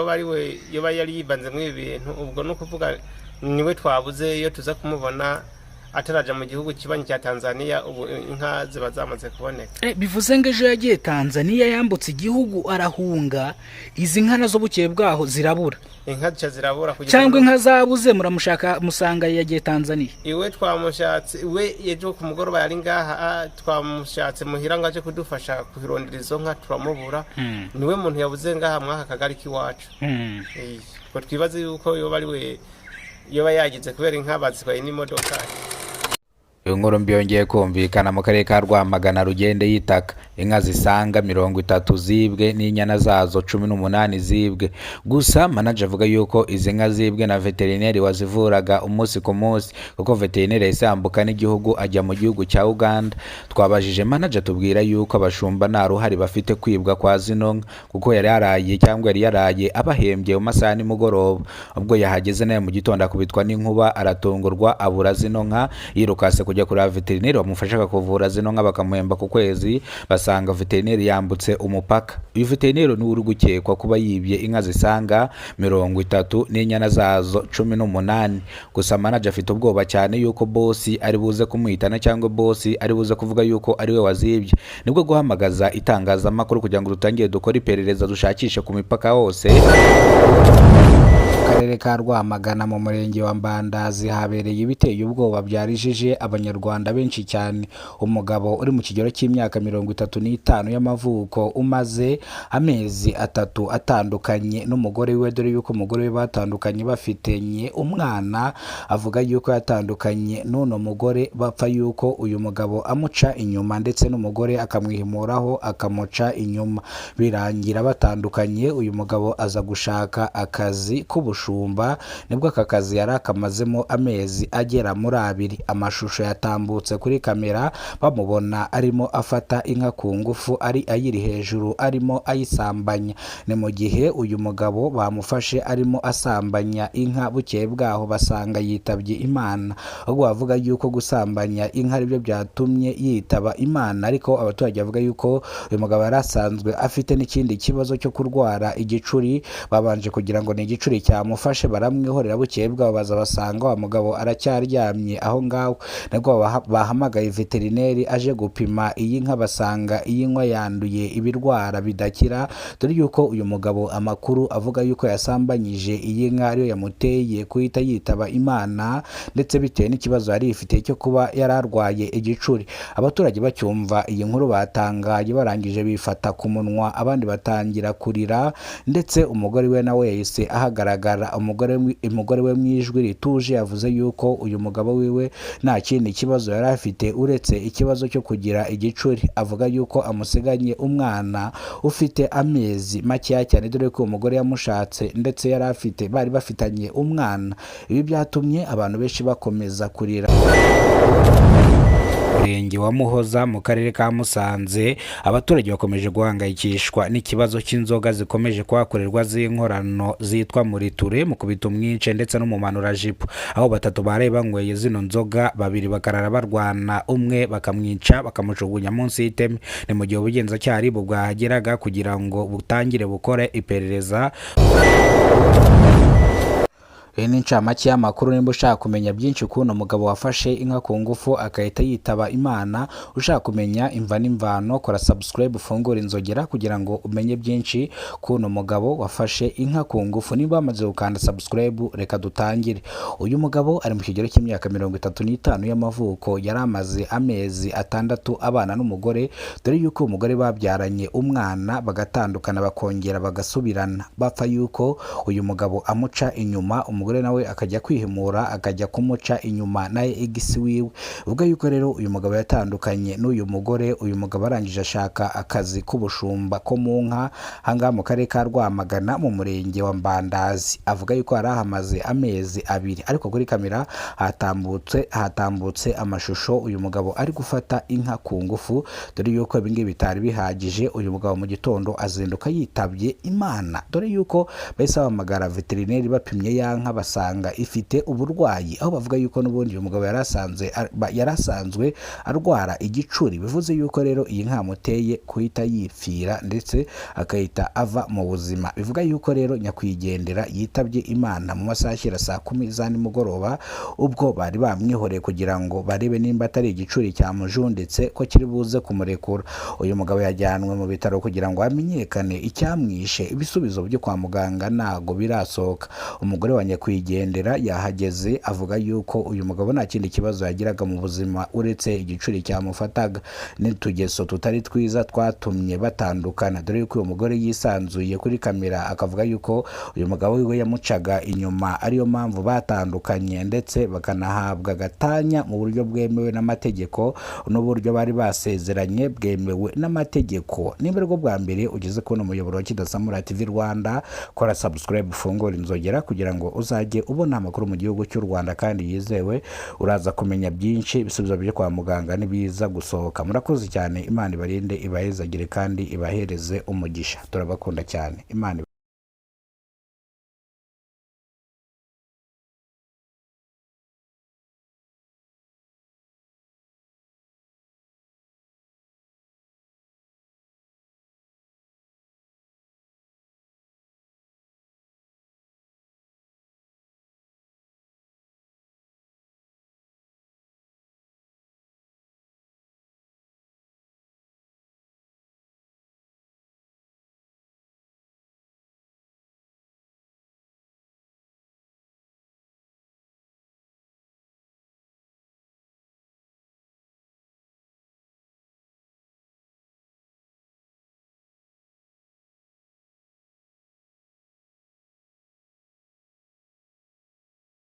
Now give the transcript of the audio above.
Ari we yoba yari yivanze muri ibi bintu. Ubwo ni ukuvuga niwe twabuze. Iyo tuza kumubona ataraja mu gihugu kibanyi cya Tanzania, ubu inka ziba zamaze kuboneka. Bivuze ngo ejo yagiye Tanzania, yambutse igihugu arahunga, izi nka nazo bukeye bwaho zirabura? Inka zica zirabura kugeza Cyangwa inka zabuze, muramushaka musanga yagiye Tanzania? Iwe twamushatse, iwe ejo ku mugoroba yari ngaha. Twamushatse muhira ngo aje kudufasha kurondera izo nka, turamubura. Niwe muntu yabuze ngaha mw'aka kagari k'iwacu. Ubwo twibaze yuko yoba ari we yoba yagize, kubera inka bazitwaye n'imodoka. Inkuru mbi yongeye kumvikana mu karere ka Rwamagana, Rugende y'itaka. Inka zisaga 30 zibwe n'inyana zazo 18 zibwe. Gusa manager avuga yuko izi nka zibwe na veterineri wazivuraga umunsi ku munsi, kuko veterineri yahise yambuka n'igihugu ajya mu gihugu cya Uganda. Twabajije manager, tubwira yuko abashumba nta ruhare bafite kwibwa kwa zino nka, kuko yari yaraye cyangwa yari yaraye abahembye mu masaha ya nimugoroba. Ubwo yahageze nawe mu gitondo akubitwa n'inkuba, aratungurwa abura zino nka, yirukase kujya kureba veterineri wamufashaga kuvura zino nka bakamuhemba ku kwezi, basanga veterineri yambutse umupaka. Uyu veterineri niwe uri gukekwa kuba yibye inka zisaga 30 n'inyana zazo 18. Gusa manager afite ubwoba cyane yuko bosi ari buze kumuhitana cyangwa bosi ari buze kuvuga yuko ari we wazibye. Nibwo guhamagaza itangazamakuru kugira ngo dutangire dukore iperereza, dushakishe ku mipaka hose. Karere ka Rwamagana, mu murenge wa Mbandazi, habereye ibiteye ubwoba byarijije Abanyarwanda benshi cyane. Umugabo uri mu kigero cy'imyaka 35 y'amavuko, umaze amezi 3 atandukanye n'umugore we, dore yuko umugore we batandukanye bafitanye umwana, avuga yuko yatandukanye n'uno mugore bapfa yuko uyu mugabo amuca inyuma, ndetse n'umugore akamwihimuraho akamuca inyuma, birangira batandukanye. Uyu mugabo aza gushaka akazi k'ubushumba, nibwo aka kazi yari akamazemo amezi agera muri 2. Amashusho yatambutse kuri kamera bamubona arimo afata inka ku ngufu, ari ayiri hejuru arimo ayisambanya. Ni mu gihe uyu mugabo bamufashe arimo asambanya inka, bukeye bwaho basanga yitabye Imana. Ahubwo bavuga yuko gusambanya inka aribyo byatumye yitaba Imana, ariko abaturage bavuga yuko uyu mugabo yari asanzwe afite n'ikindi kibazo cyo kurwara igicuri. Babanje kugira ngo ni igicuri cyamufashe, baramwihorera. Bukeye bwabo baza basanga wa mugabo aracyaryamye aho ngaho. Nibwo bahamagaye veterineri aje gupima iyi nka, basanga iyi nka yanduye ibirwara bidakira, dore yuko uyu mugabo amakuru avuga yuko yasambanyije iyi nka ariyo yamuteye guhita yitaba Imana, ndetse bitewe n'ikibazo yari yifitiye cyo kuba yari arwaye igicuri. Abaturage bacyumva iyi nkuru batangaye, barangije bifata ku munwa, abandi batangira kurira, ndetse umugore we nawe yahise ahagaragara. Umugore we mu ijwi rituje yavuze yuko uyu mugabo wiwe nta kindi kibazo yari afite uretse ikibazo cyo kugira igicuri. Avuga yuko amusiganye umwana ufite amezi makeya cyane, dore ko uwo mugore yamushatse ndetse yari afite bari bafitanye umwana. Ibi byatumye abantu benshi bakomeza kurira. Murenge wa Muhoza mu karere ka Musanze, abaturage bakomeje guhangayikishwa n'ikibazo cy'inzoga zikomeje kuhakorerwa z'inkorano zitwa muriture, mu kubita umwice ndetse no mu manurajipo, aho batatu baraye banyweye zino nzoga, babiri bakarara barwana, umwe bakamwica bakamujugunya munsi y'iteme. Ni mu gihe ubugenzacyaha RIB bwahageraga kugira ngo butangire bukore iperereza. Iyi ni incamake y'amakuru. Nimba ushaka kumenya byinshi k'uno mugabo wafashe inka ku ngufu agahita yitaba Imana, ushaka kumenya imva n'imvano, kora subscribe, ufungure inzogera kugira ngo umenye byinshi k'uno mugabo wafashe inka ku ngufu. Niba wamaze gukanda subscribe, reka dutangire. Uyu mugabo ari mu kigero cy'imyaka 35 y'amavuko, yari amaze amezi 6 abana n'umugore, dore yuko uwo mugore babyaranye umwana, bagatandukana bakongera bagasubirana, bapfa yuko uyu mugabo amuca inyuma, umugore nawe akajya kwihimura akajya kumuca inyuma nawe ex wiwe. Ubwo yuko rero uyu mugabo yatandukanye n'uyu mugore, uyu mugabo arangije ashaka akazi k'ubushumba ko mu nka ahangaha mu karere ka Rwamagana, mu murenge wa Mbandazi. Avuga yuko yari ahamaze amezi 2, ariko kuri kamera hatambutse amashusho uyu mugabo ari gufata inka ku ngufu. Dore yuko ibingibi bitari bihagije, uyu mugabo mu gitondo azinduka yitabye Imana, dore yuko bahise bahamagara veterineri bapimye ya nka. basanga ifite uburwayi, aho bavuga yuko n'ubundi uyu mugabo yari asanzwe arwara igicuri. Bivuze yuko rero iyi nka yamuteye guhita yipfira ndetse agahita ava mu buzima. Bivuga yuko rero nyakwigendera yitabye Imana mu masaha ashyira saa 10 za nimugoroba, ubwo bari bamwihoreye kugira ngo barebe nimba atari igicuri cyamujunditse ko kiri buze kumurekura. Uyu mugabo yajyanwe mu bitaro kugira ngo hamenyekane icyamwishe. Ibisubizo byo kwa muganga ntago birasohoka. Umugore wa nyakwigendera yahageze avuga yuko uyu mugabo nta kindi kibazo yagiraga mu buzima uretse igicuri cyamufataga n'utugeso tutari twiza twatumye batandukana. Dore yuko uyu mugore yisanzuye kuri kamera akavuga yuko uyu mugabo wiwe yamucaga inyuma, ariyo mpamvu batandukanye, ndetse bakanahabwa gatanya mu buryo bwemewe n'amategeko n'uburyo bari basezeranye bwemewe n'amategeko. Niba aribwo bwa mbere ugeze kubona umuyoboro wa Kidasamura TV Rwanda, kora subscribe, ufungure inzogera kugira ngo uzajye ubona amakuru mu gihugu cy'u Rwanda kandi yizewe. Uraza kumenya byinshi, ibisubizo byo kwa muganga nibiza gusohoka. Murakoze cyane, Imana ibarinde, ibahezagire kandi ibahereze umugisha. Turabakunda cyane. Imana.